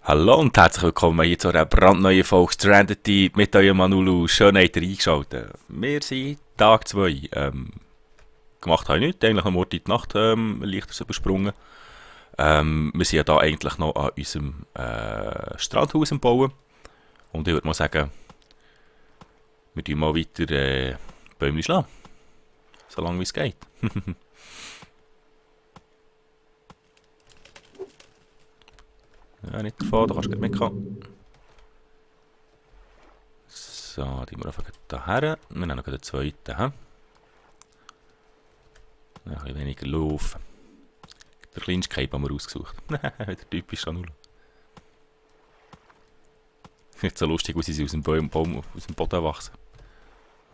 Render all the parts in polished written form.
Hallo und herzlich willkommen hier zu einer brandneuen Folge Stranded mit eurem Manulu. Schön, habt ihr eingeschaltet. Wir sind Tag 2. Gemacht habe ich nichts, eigentlich am Ort in die Nacht leichter übersprungen. Wir sind ja da eigentlich noch an unserem Strandhaus am Bauen. Und ich würde mal sagen, wir tun mal weiter Bäume schlagen. So lange wie es geht. Ja, nicht davon, da kannst du gleich mitkommen. So, die wir einfach hierher. Wir nehmen noch den zweiten. Ein bisschen weniger Lauf. Der kleinste Cape haben wir ausgesucht. Wieder typisch an Null. Nicht so lustig, wie sie aus dem Baum aus dem Boden wachsen.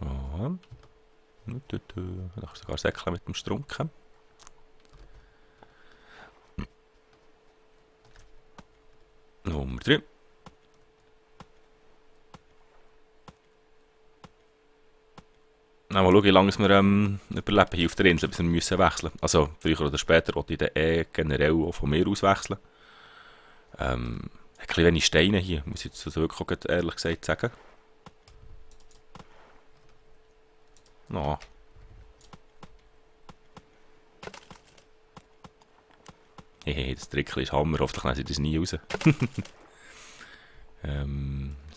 Ja. Da kannst du sogar säckeln mit dem Strunken. Nummer 3. Mal schauen, wie lange wir überleben hier auf der Insel, bis wir müssen wechseln. Also, früher oder später wollte ich dann generell auch von mir aus wechseln. Ein bisschen wenig Steine hier, muss ich jetzt also wirklich auch ehrlich gesagt sagen. No. Hehe, das Trickchen ist Hammer, hoffentlich nehmen sie das nie raus.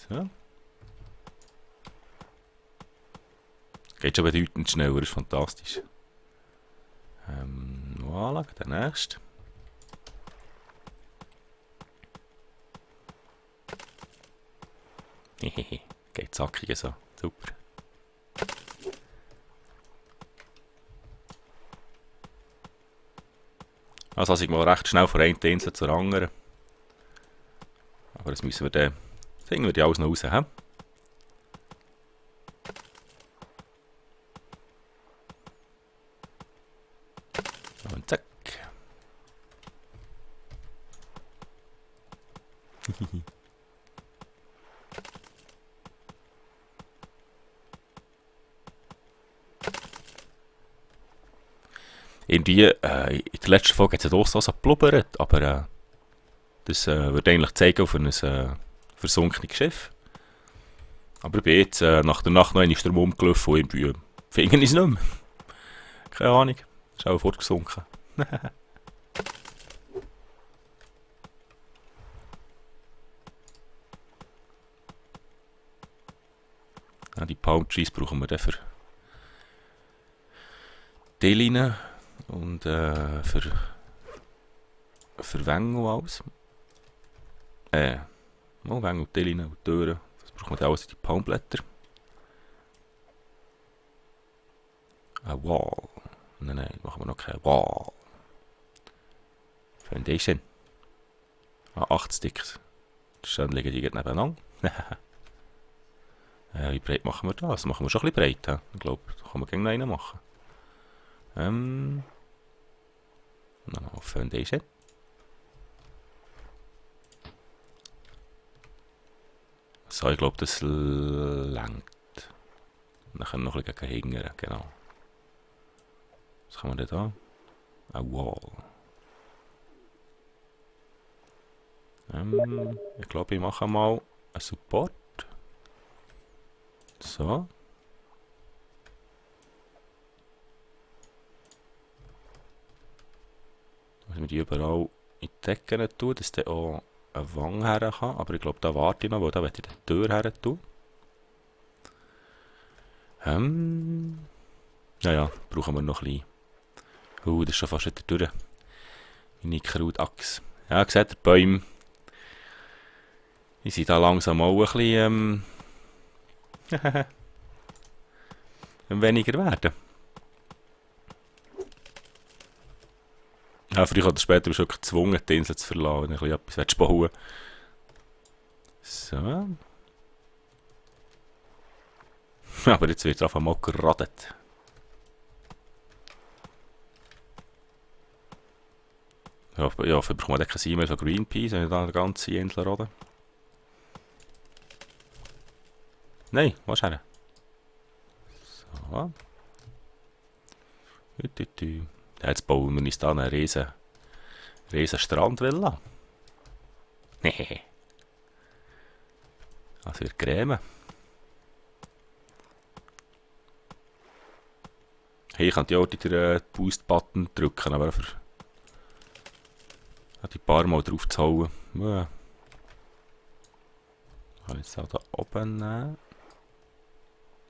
So. Geht schon bedeutend schneller, ist fantastisch. Voilà, der nächste. Hehehe, geht zackig so, super. Also ich mal recht schnell von einer Insel zur anderen. Aber das müssen wir dann, finden wir die alles noch raus, he? Und zack. Irgendwie, in der letzten Folge hat es ja auch so geblubbert, aber das würde eigentlich zeigen auf ein versunkenes Schiff. Aber ich bin jetzt nach der Nacht noch einmal Strom umgelaufen und irgendwie finde ich es nicht mehr. Keine Ahnung, ist auch fortgesunken. Ja, die Palm Trees brauchen wir dann die Linien und für Wänge und alles. Wänge und die Linien und Türen. Das brauchen wir dann alles in die Palmblätter. Eine Wall. Nein, machen wir noch keine Wall. Foundation. 8 Sticks. Dann liegen die nebeneinander. Wie breit machen wir das? Das machen wir schon ein bisschen breit. He? Ich glaube, da kann man gerne einen machen. Dann auf Foundation. So, ich glaube, das längt. Dann können wir noch ein bisschen hingern, genau. Was haben wir denn da? Eine Wall. Ich glaube, ich mache mal einen Support. So. Muss man die überall in die Decken tun, dass der auch eine Wange her kann. Aber ich glaube, da warte ich noch, weil da möchte ich die Tür her tun. Ja, brauchen wir noch ein bisschen. Das ist schon fast wieder durch. Meine Krautachse. Ja, seht ihr, die Bäume. Die sind da langsam auch ein bisschen weniger werden. Ja, früher oder später bist du wirklich gezwungen, die Insel zu verlassen, wenn du etwas bauen willst. So. Aber jetzt wird es einfach mal geradet. Ja, dafür braucht man kein E-Mail von Greenpeace, wenn ich da eine ganze Insel rode. Nein, was ist er? So. Jetzt bauen wir uns da eine riesen Strandvilla. Nee. Das wird Creme. Hier kann ich auch den Boost-Button drücken, aber für die paar Mal drauf zu hauen. Ja. Kann ich jetzt auch da oben nehmen.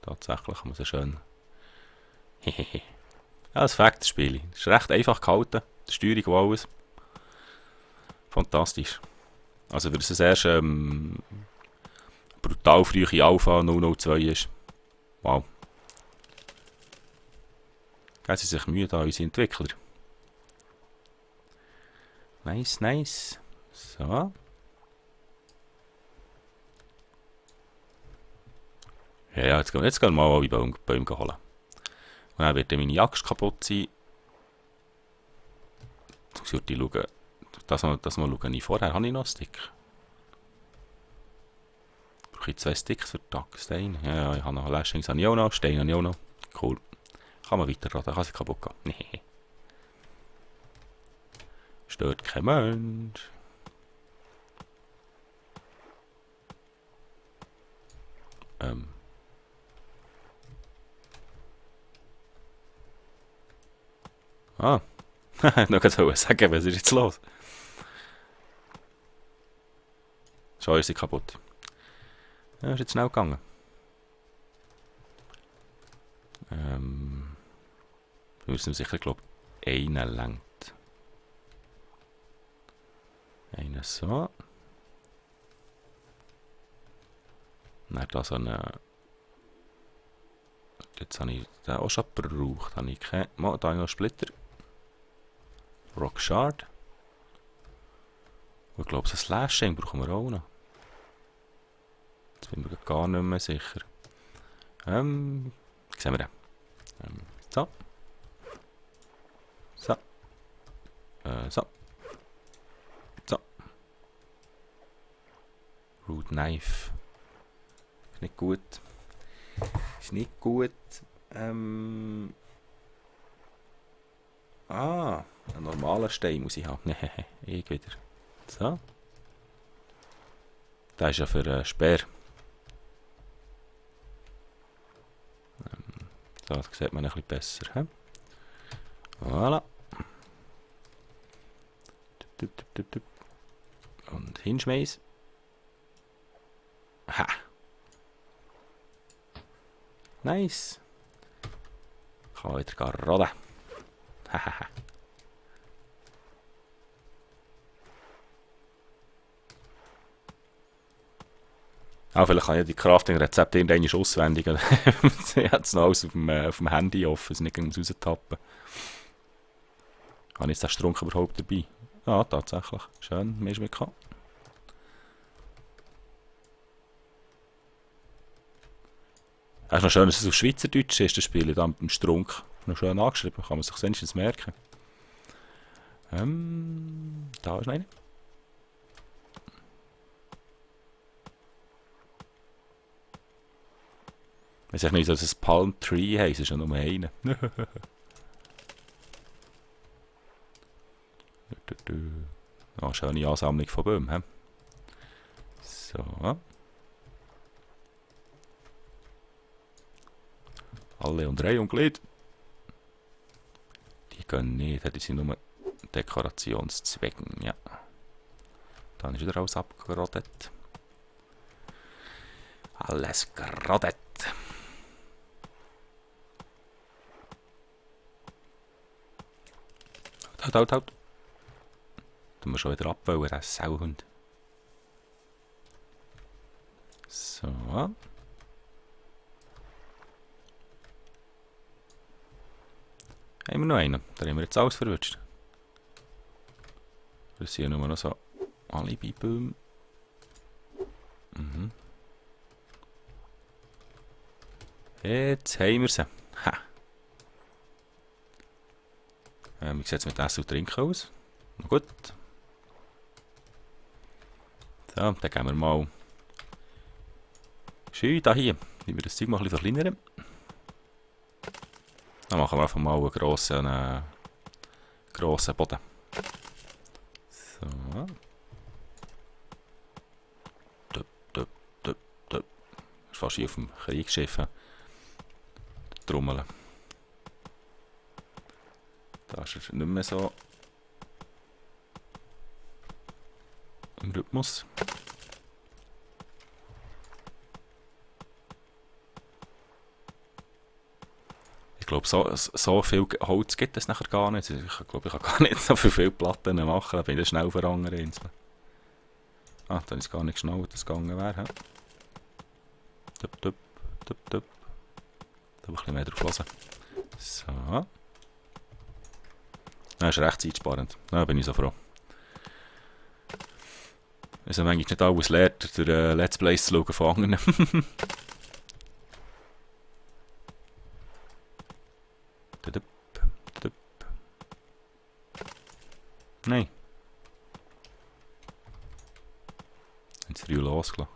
Tatsächlich muss er schön. Hehehe. Ja, das Faktenspiel. Das ist recht einfach gehalten. Die Steuerung und alles. Fantastisch. Also für das erst brutal frühe Alpha 002 ist. Wow. Geben sie sich Mühe da, unsere Entwickler. Nice, nice. So. Ja, jetzt gehen wir mal alle Bäume holen. Und dann wird meine Axt kaputt sein. Jetzt sollte ich schauen. Das mal schauen. Vorher habe ich noch einen Stick. Brauche ich 2 Sticks für die Axt. Ja, ich habe noch Lashings, habe ich auch noch. Steine habe ich auch noch. Cool. Kann man weiterraten, kann sie kaputt gehen. Nee. Stört kein Mensch. Ah. Noch gerade sagen, was ist jetzt los? Schon ist sie kaputt. Ja, ist jetzt schnell gegangen. Wir müssen sicher, glaube ich, einen lenkt. Einen so. Dann da so eine. Jetzt habe ich den auch schon gebraucht. Habe ich keine. Da habe ich noch einen Splitter. Rock Shard. Und ich glaube, so ein Slashing brauchen wir auch noch. Jetzt bin ich mir gar nicht mehr sicher. Sehen wir den. So. So. So. So. Root Knife. Ist nicht gut. Ist nicht gut. Einen normalen Stein muss ich haben. Nee, ich wieder. So. Das ist ja für einen Speer. So, das sieht man ein bisschen besser. He? Voilà. Und hinschmeißen. Ha! Nice! Kann wieder gar roden. Hahaha. Auch vielleicht kann ich die Crafting-Rezepte irgendwann auswendig. Ich habe es noch alles auf dem Handy offen, nicht raustappen. Habe ich jetzt den Strunk überhaupt dabei? Ja, tatsächlich. Schön, mehr ist mitgekommen. Es ist noch schön, dass es auf Schweizerdeutsch ist, das Spiel, da mit dem Strunk. Noch schön angeschrieben, kann man sich wenigstens merken. Da ist noch einer. Ich weiß nicht, dass es Palm Tree heisst, es ist ja nur einer. Oh, schöne Ansammlung von Bäumen. He? So. Alle und Reihe und Glied. Die gehen nicht, die sind nur Dekorationszwecken. Ja. Dann ist wieder alles abgerottet. Alles gerottet. Halt. Tun wir schon wieder abbauen, der Sauhund. So. Haben wir noch einen? Da haben wir jetzt alles verwünscht. Das sind ja nur noch so Alibi-Bäume. Jetzt haben wir sie. Ha! Wie sieht es mit Essen und Trinken aus? Na gut. So, dann gehen wir mal schön da hier, wie wir das Zeug mal ein bisschen verkleinern. Dann machen wir einfach mal einen grossen Boden. So. fast wie auf dem Kriegsschiff. Trommeln. Da ist er nicht mehr so im Rhythmus. Ich glaube, so viel Holz gibt es nachher gar nicht. Ich glaube, ich kann gar nicht so viele Platten machen. Da bin ich schnell auf einer anderen Insel. Ah, dann ist gar nicht schnell, dass es gegangen wäre. Tup, tup, tup, tup. Da muss ich ein bisschen mehr drauf hören. So. Das ist recht zeitsparend. Da bin ich so froh. Also manchmal nicht alles lernt, durch Let's Plays zu schauen von anderen. Nein. Haben sie früh losgelassen.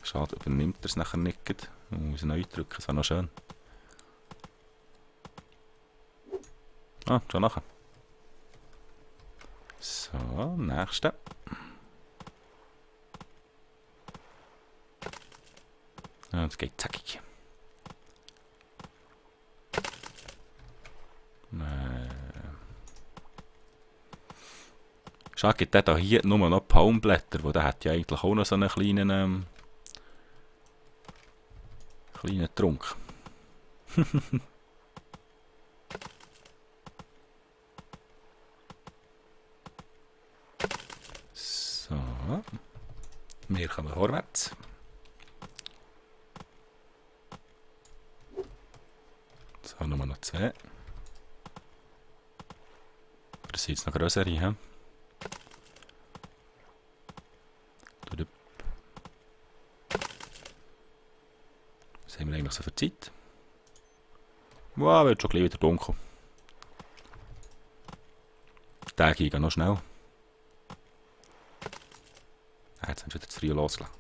Schade, übernimmt er es nachher nicht. Man muss neu drücken, das wäre noch schön. Ah, schon nachher. So, nächste. Ja, das geht zackig. Schau, gibt der da hier nur noch Palmblätter, wo der hat ja eigentlich auch noch so einen kleinen Trunk. So. Wir kommen vorwärts. So, nur noch 2. Das sind jetzt noch größere, hä? Was haben wir eigentlich so für Zeit? Wow, wird schon gleich wieder dunkel. Die Tage gehen noch schnell. Ah, jetzt haben wir wieder zu früh losgelassen.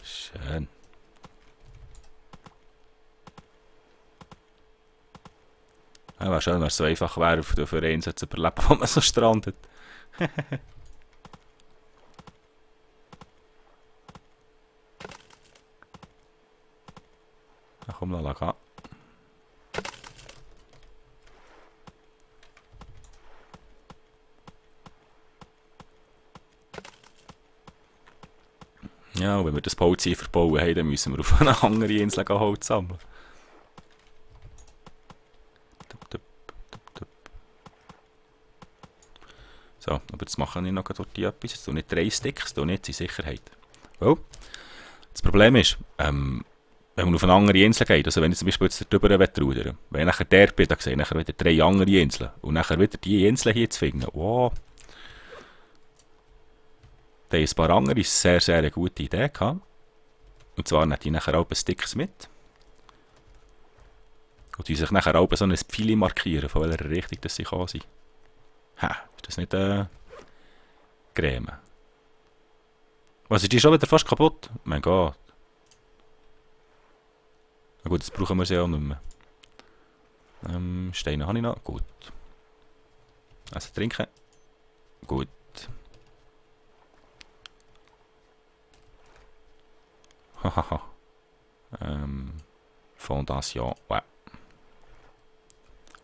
Schön. Ja, wäre schön, wenn es so einfach wäre, für eine Insel zu überleben, wo man so strandet. Na komm, lass gehen. Ja, und wenn wir das Holz hier verbauen haben, dann müssen wir auf eine andere Insel Holz sammeln. So, aber jetzt mache ich noch dort etwas. Jetzt tue nicht 3 Sticks, tue nicht in Sicherheit. Well, das Problem ist, wenn man auf eine andere Insel geht, also wenn ich zum Beispiel jetzt darüber rudern, wenn ich nachher der bin, dann sehe ich nachher wieder 3 andere Inseln. Und nachher wieder die Insel hier zu finden. Wow. Da haben ein paar andere sehr, sehr eine gute Idee gehabt. Und zwar nehmen die nachher auch Sticks mit. Und die sich nachher auch so ein Pfeil markieren, von welcher Richtung das sie gekommen sind. Ha, ist das nicht Creme? Was, ist die schon wieder fast kaputt? Mein Gott. Na gut, jetzt brauchen wir sie auch nicht mehr. Steine habe ich noch. Gut. Also trinken. Gut. Hahaha. Fondation. Ouais.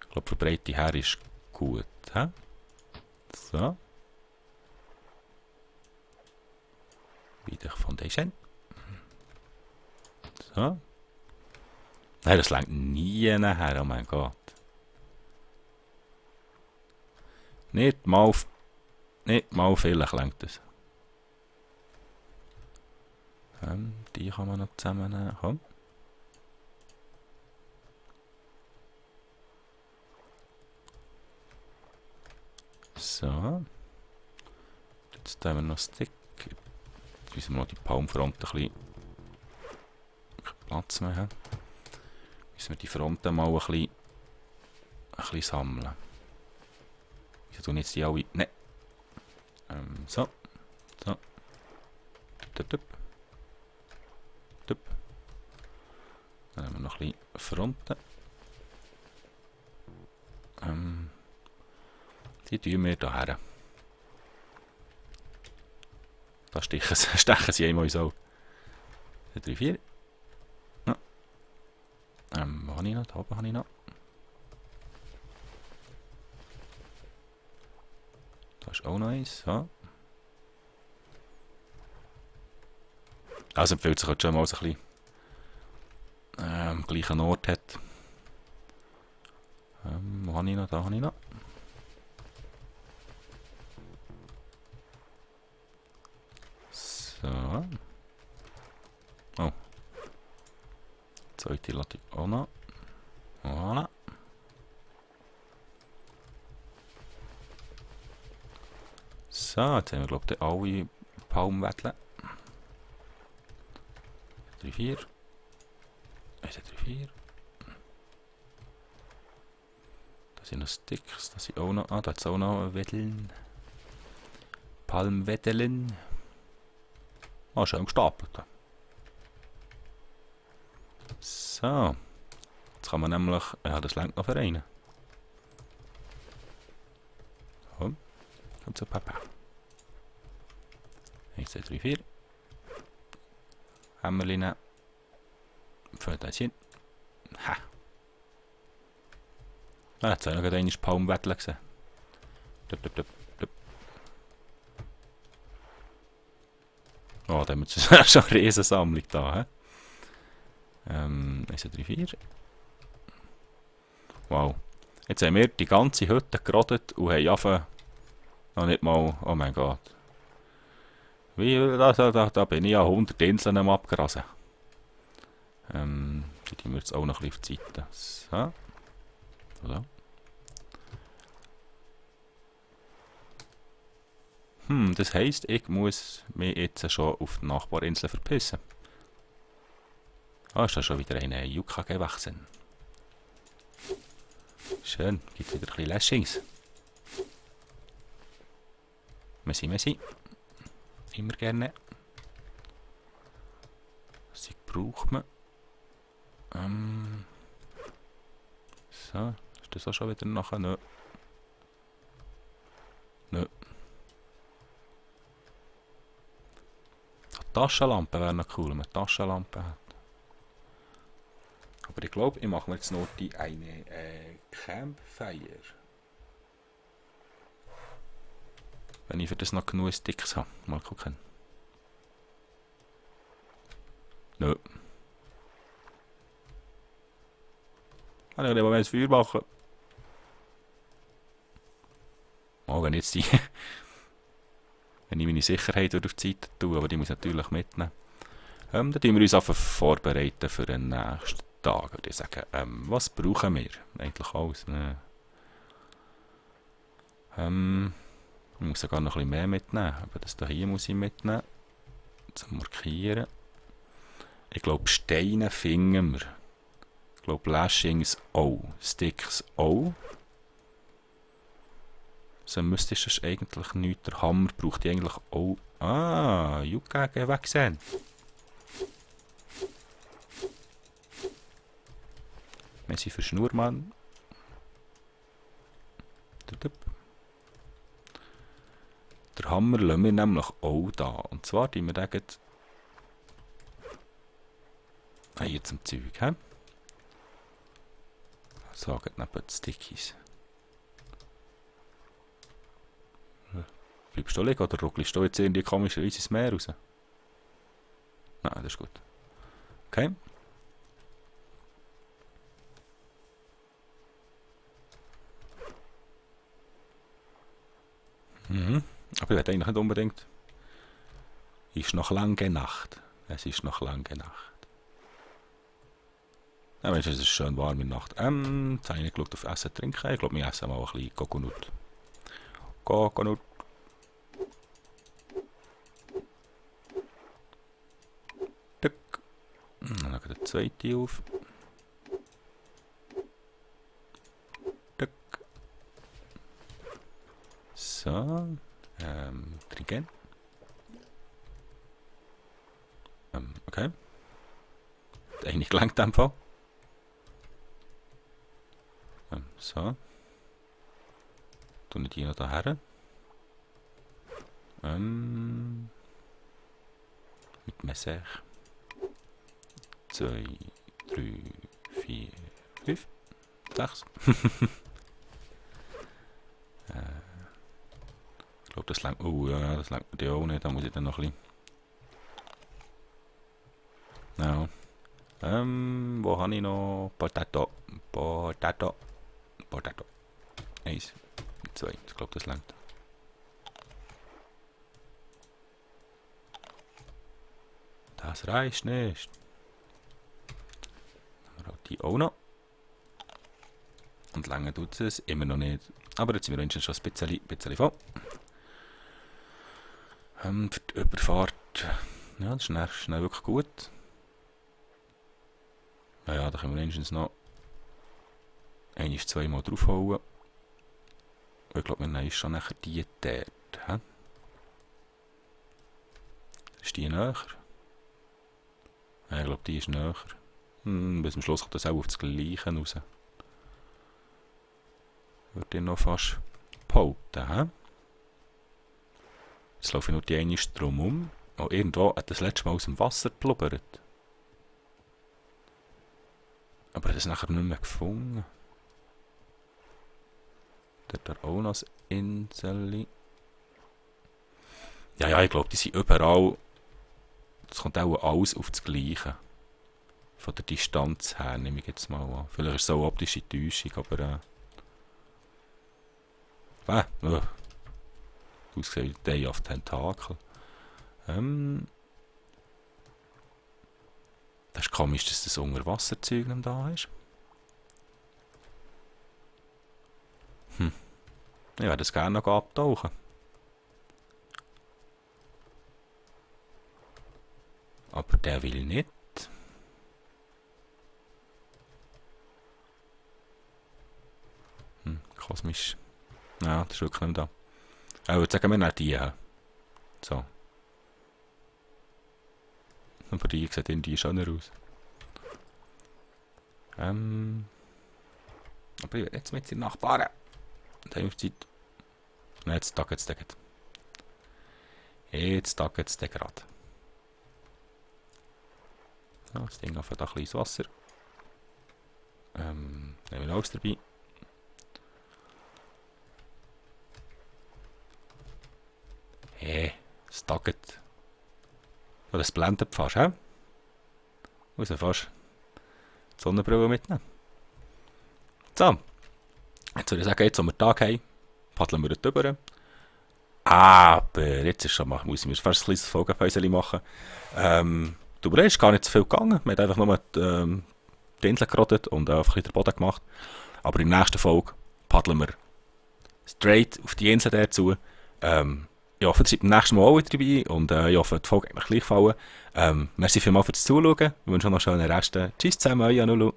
Ich glaube, für breite her ist gut. He? So. Wieder Foundation. So. Nein, das langt nie nachher, oh mein Gott. Nicht mal vielleicht langt das. Die kann man noch zusammennehmen. Komm. So. Jetzt haben wir noch Stick. Jetzt müssen wir noch die Palmfront ein bisschen Platz mehr haben. Müssen wir die Fronten mal ein bisschen sammeln. Wieso tun jetzt die alle? Nein. So. So. Tup, tup. Tup. Dann haben wir noch ein bisschen Fronten. Die tun wir hierher. Da stechen sie einmal ins Auge. 3, 4. Ja. Wo habe ich noch? Da oben habe ich noch. Da ist auch noch eins. So. Also empfiehlt sich halt schon mal so ein bisschen am gleichen Ort hat. Wo habe ich noch? Da habe ich noch. So. Oh. Zweite Ladung auch noch. Voilà. So, jetzt haben wir glaube ich alle Palmweddeln. 3, 4. 1, 2, 3, 4. Da sind noch Sticks, da sind auch noch. Ah, da hat es auch noch Weddeln. Palmweddeln. Ah, schön gestapelt. So. Jetzt kann man nämlich. Ja, das lenkt noch für einen. So. Kommt so Papa. 1, 2, 3, 4. Hämmerchen nehmen. Fötchen. Ha. Ah, jetzt habe ich noch einmal Palmweddeln gesehen. Dup, dup, dup, dup. Oh, da haben wir schon eine Riesensammlung da. 1, 2, 3, 4. Wow. Jetzt haben wir die ganze Hütte gerodet und haben angefangen. Noch nicht mal. Oh mein Gott. Wie, da bin ich ja 100 Inseln am Abgrasen. Die tun wir jetzt auch noch ein bisschen auf die Seite. So. So. Das heisst, ich muss mich jetzt schon auf die Nachbarinsel verpissen. Ah, ist da schon wieder eine Yucca gewachsen. Schön, gibt wieder ein bisschen Lashings. Messi. Immer gerne. Was braucht man? So, ist das auch schon wieder nachher? Nö. Nö. Eine Taschenlampe wäre noch cool, wenn man eine Taschenlampe hat. Aber ich glaube, ich mache mir jetzt noch eine Campfire. Wenn ich für das noch genug Sticks habe. Mal gucken. Nö. Kann ich nicht mal ein Feuer machen. Oh, wenn jetzt die... wenn ich meine Sicherheit auf die Seite tue, aber die muss ich natürlich mitnehmen. Dann tun wir uns einfach vorbereiten für den nächsten Tag. Würde ich sagen, was brauchen wir? Eigentlich alles. Ich muss sogar noch ein bisschen mehr mitnehmen. Aber das hier muss ich mitnehmen. Zum Markieren. Ich glaube, Steine finden wir. Ich glaube, Lashings auch. Sticks auch. So müsste es eigentlich nichts. Der Hammer braucht ich eigentlich auch. Ah, Yucca gewachsen. Messi für Schnurmann. Der Hammer lassen wir nämlich auch da. Und zwar die wir den hier zum Zeug. So, geht neben die Stickies. Bleibst du liegen oder ruckelst du jetzt irgendwie komischerweise ins Meer raus? Nein, das ist gut. Okay. Aber ich werde eigentlich nicht unbedingt. Ist noch lange Nacht. Es ist noch lange Nacht. Ja, Mensch, es ist schön warm in der Nacht. Jetzt habe ich nicht geschaut auf Essen trinken. Ich glaube, wir essen mal ein bisschen Coconut. Coconut. Dann geht der zweite auf. So. Trinken. Okay. Hat eigentlich gelangt in dem Fall. So. Tun ich die noch daher. Mit Messer. 2, 3, 4, 5, 6. Ich glaube, das langt. Oh ja, das langt mir auch nicht. Da muss ich dann noch ein bisschen. Ja. Wo habe ich noch? Potato. 1, 2. Ich glaube, das langt. Das reicht nicht. Dann haben wir die auch noch. Und lange tut es immer noch nicht. Aber jetzt sind wir wenigstens schon ein bisschen voll. Für die Überfahrt. Ja, das ist schnell wirklich gut. Ja, da können wir wenigstens noch 1-2 Mal draufhauen. Ich glaube, wir haben schon nachher die dort. He? Ist die näher? Ja, ich glaube, die ist näher. Bis zum Schluss kommt das auch auf das Gleiche raus. Würde ich noch fast behaupten. He? Jetzt laufe ich nur die eine Strom um. Oh, irgendwo hat das letzte Mal aus dem Wasser geblubbert. Aber das nachher nicht mehr gefunden. Dort auch noch ein Insel. Ja, ich glaube, die sind überall. Das kommt auch alles auf das Gleiche. Von der Distanz her nehme ich jetzt mal an. Vielleicht ist es so eine optische Täuschung, aber ausgesehen wie Day of Tentacle. Das ist komisch, dass das Unterwasserzeug nicht da ist. Ich werde das gerne noch abtauchen. Aber der will nicht. Kosmisch. Ja, das ist wirklich nicht da. Jetzt sagen wir nicht die. So. Aber die sieht irgendwie schöner aus. Aber jetzt mit den Nachbarn. Und haben wir Zeit. Nein, jetzt tacket es gerade. Jetzt tacket es gerade. Ja, das Ding auf ein bisschen Wasser. Nehmen wir alles dabei. Das tacket. Oder das blendet fast, hä? Muss ja fast die Sonnenbrille mitnehmen. So. Jetzt würde ich sagen, jetzt, wo wir Tag haben, paddeln wir dort rüber. Aber jetzt ist schon mal, muss ich mir fast ein kleines Folgenpäuschen machen. Darüber ist gar nicht so viel gegangen. Wir haben einfach nur die Insel gerottet und einfach den Boden gemacht. Aber in der nächsten Folge paddeln wir straight auf die Insel dazu. Ich hoffe, ihr seid beim nächsten Mal auch wieder dabei und ich hoffe, die Folge hat euch gleich gefallen. Merci vielmals fürs Zuschauen. Ich wünsche euch noch einen schönen Rest. Tschüss zusammen, euer Nulu.